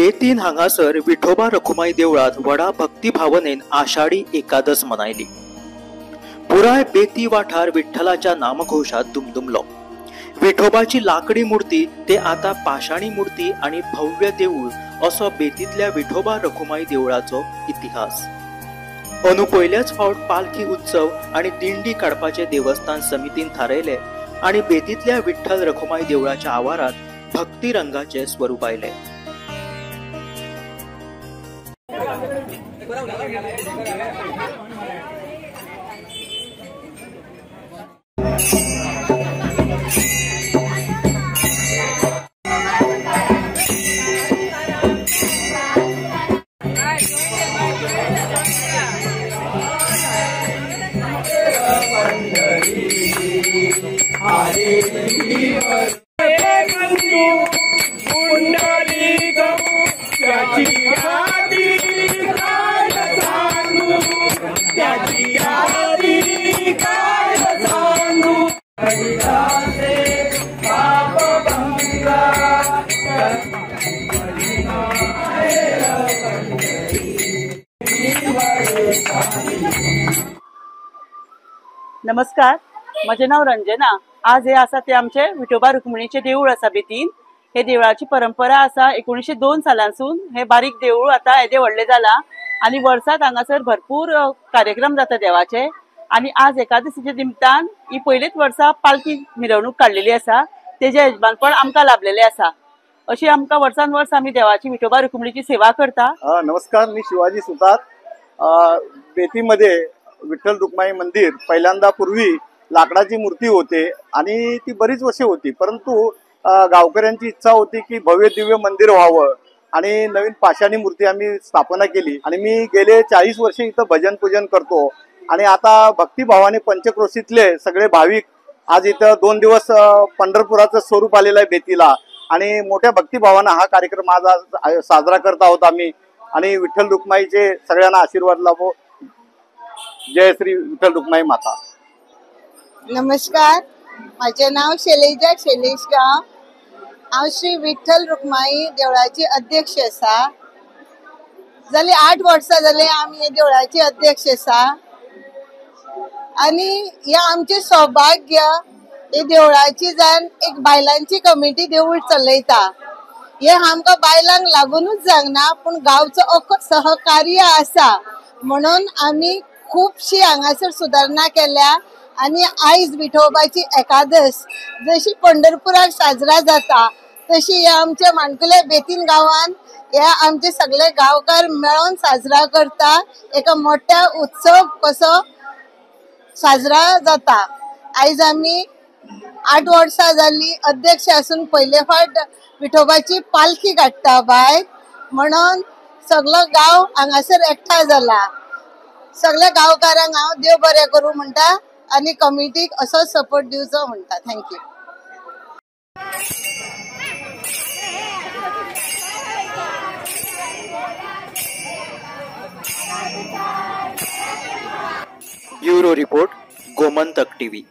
बेतीन हांगासर विठोबा रखुमाई देवळात व्हडा भक्तिभावनेन आषाढी एकादस मनयली। पुराय बेती वाठार विठ्ठलाच्या नामघोषात दुमदुमलो। विठोबाची लाकडी मूर्ती ते आता पाषाणी मूर्ती आणि भव्य देऊळ असो बेतीतल्या विठोबा रखुमाई देवळाचो इतिहास। अंदू पयल्याच फावट पालखी उत्सव आणि दिंडी काडपाचे देवस्थान समितीन थारायले आणि बेतीतल्या विठ्ठल रखुमाई देवळाच्या आवारात भक्ती रंगाचे स्वरूप आयले। नमस्कार, म्हजें नांव रंजना। आज हे आसा ते आमचे विठोबा रुक्मिणीचें देवूळ आसा बेतीन। हे देवळाची परंपरा आसा 1902 सालांसून हे बारीक देवूळ आतां येदें व्हडलें जालां आनी वर्साक हांगासर भरपूर कार्यक्रम जाता देवाचे। आनी आज एकादशीच्या निमतान ही पयलीच वर्सा पालखी मिरवणूक काडलेली आसा, तेजें यजमानपण आमकां लाभलेलें आसा। अशी आमकां वर्सान वर्स आमी देवाची विठोबा रुक्मिणीची सेवा करता। नमस्कार, मी शिवाजी सुतार। बेतीमध्ये विठ्ठल रुक्माई मंदिर पहिल्यांदा पूर्वी लाकडाची मूर्ती होते आणि ती बरीच वर्षे होती, परंतु गावकऱ्यांची इच्छा होती की भव्य दिव्य मंदिर व्हावं आणि नवीन पाषाणी मूर्ती आम्ही स्थापना केली। आणि मी गेले 40 वर्षे इथं भजन पूजन करतो आणि आता भक्तिभावाने पंचक्रोशीतले सगळे भाविक आज इथं 2 दिवस पंढरपुराचं स्वरूप आलेलं आहे बेतीला आणि मोठ्या भक्तिभावाने हा कार्यक्रम आज साजरा करत आहोत आम्ही। आणि विठ्ठल रुक्माईचे सगळ्यांना आशीर्वाद लाभो। जय श्री विठ्ठल रुक्माई माता। नमस्कार, माझे नाव शैलेजा शैलेश गांव। हांव श्री विठ्ठल रुक्माई देवळाची अध्यक्ष आसा। जाली 8 वर्सां जाली आमी हे देवळाची अध्यक्ष आसा आनी हे आमचें सौभाग्य हे देवळाची जावन एक बायलांची कमिटी देवूळ चलयता। हे आमकां बायलांक लागूनच जावना, पूण गांवचो अख्खो सहकार्य आसा म्हणून आमी खुबशी हांगासर सुदारणा केल्या। आनी आयज विठोबाची एकादश जशी पंढरपुराक साजरा जाता तशी ह्या आमच्या माणकुल्या बेतीन गांवान ह्या आमचे सगळे गांवकार मेळोन साजरा करता। एका मोठ्या उत्सव कसो साजरा जाता। आयज आमी 8 वर्सां जाली अध्यक्ष आसून पयले फावट विठोबाची पालखी काडटा भायर, म्हणून सगळो गांव हांगासर एकठांय जाला। सगळ्या गांवकारांक हांव देव बरें करूं म्हणटा आनी कमिटीक असो सपोर्ट दिवचो म्हणटा। Thank you. Bureau report, Gomantak TV.